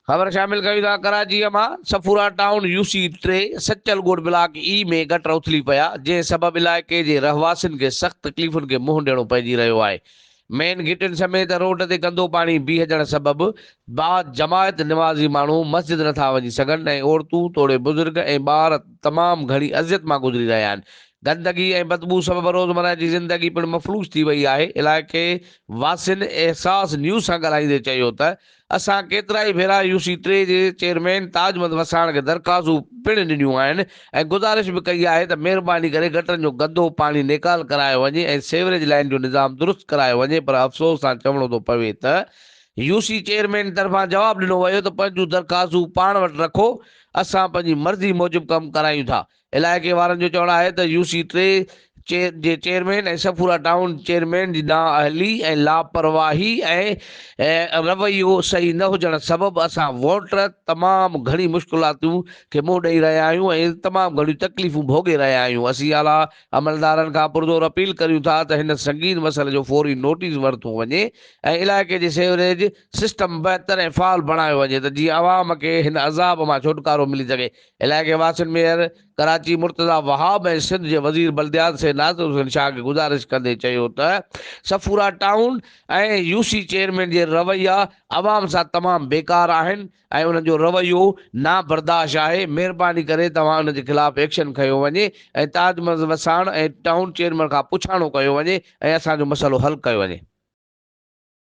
خبر شامل ڪيون ٿا ڪراچيء مان صفورا ٽائون يو سي 3 سچل ڳوٺ بلاڪ اي ۾ گٽر اٿلي پيا، جنهن سبب علائقي جي رهواسين کي سخت تڪليفن کي منهن ڏيڻو پئجي رهيو آهي. مين گهٽين سميت روڊ تي گندو پاڻي بيهجڻ سبب باجماعت نمازي ماڻهو مسجد نٿا وڃي سگهن ۽ عورتون توڙي بزرگ ۽ ٻار تمام گهڻي اذيت مان گذري رهيا آهن. گندگي ۽ بدبو سبب روزمره جي زندگي پڻ مفلوج ٿي وئي آهي. علائقي واسين احساس نيوز سان ڳالهائيندي چيو ته اسان ڪيترائي ڀيرا يو سي 3 جي چيئرمين تاج محمد وساڻ کي درخواستون پڻ ڏنيون آهن ۽ گذارش به ڪئي آهي ته مهرباني ڪري گٽرن جو گندو پاڻي نيڪال ڪرايو وڃي ۽ سيوريج لائين جو نظام درست ڪرايو وڃي پر افسوس سان چوڻو ٿو پوي ته يو سي چيئرمين طرفان جواب ڏنو ويو ته پنهنجون درخواستون پاڻ وٽ رکو اسان پنهنجي مرضي موجب ڪم ڪرايون ٿا. علائقي وارن جو چوڻ آهي ته يو سي 3 جي چيئرمين ۽ صفورا ٽائون چيئرمين جي نااهلي ۽ لاپرواهي ۽ رويو صحيح نه هجڻ سبب اسان ووٽر تمام گهڻي مشڪلاتون کي منهن ڏئي رهيا آهيون ۽ تمام گهڻيون تڪليفون ڀوڳي رهيا آهيون اسين اعليٰ عملدارن کان پرزور اپيل ڪريون ٿا ته هن سنگين مسئلي جو فوري نوٽيس ورتو وڃي ۽ علائقي جي سيوريج سسٽم بهتر ۽ فعال بڻايو وڃي ته جيئن عوام کي هن عذاب مان ڇوٽڪارو ملي سگهي. علائقي واسين ميئر ڪراچي مرتضيٰ وهاب ۽ سنڌ جي وزير بلديات سيد ناصر حسين شاهه کي گذارش ڪندي چيو ته Safoora town ۽ U C chairman جي رويا عوام سان تمام بيڪار آهن ۽ انهن جو رويو نابرداشت آهي مهرباني ڪري توهان انهن جي خلاف ايڪشن کنيو وڃي ۽ تاج محمد وساڻ ۽ ٽائون چيئرمين کان پڇاڻو ڪيو وڃي ۽ اسان جو مسئلو حل ڪيو وڃي.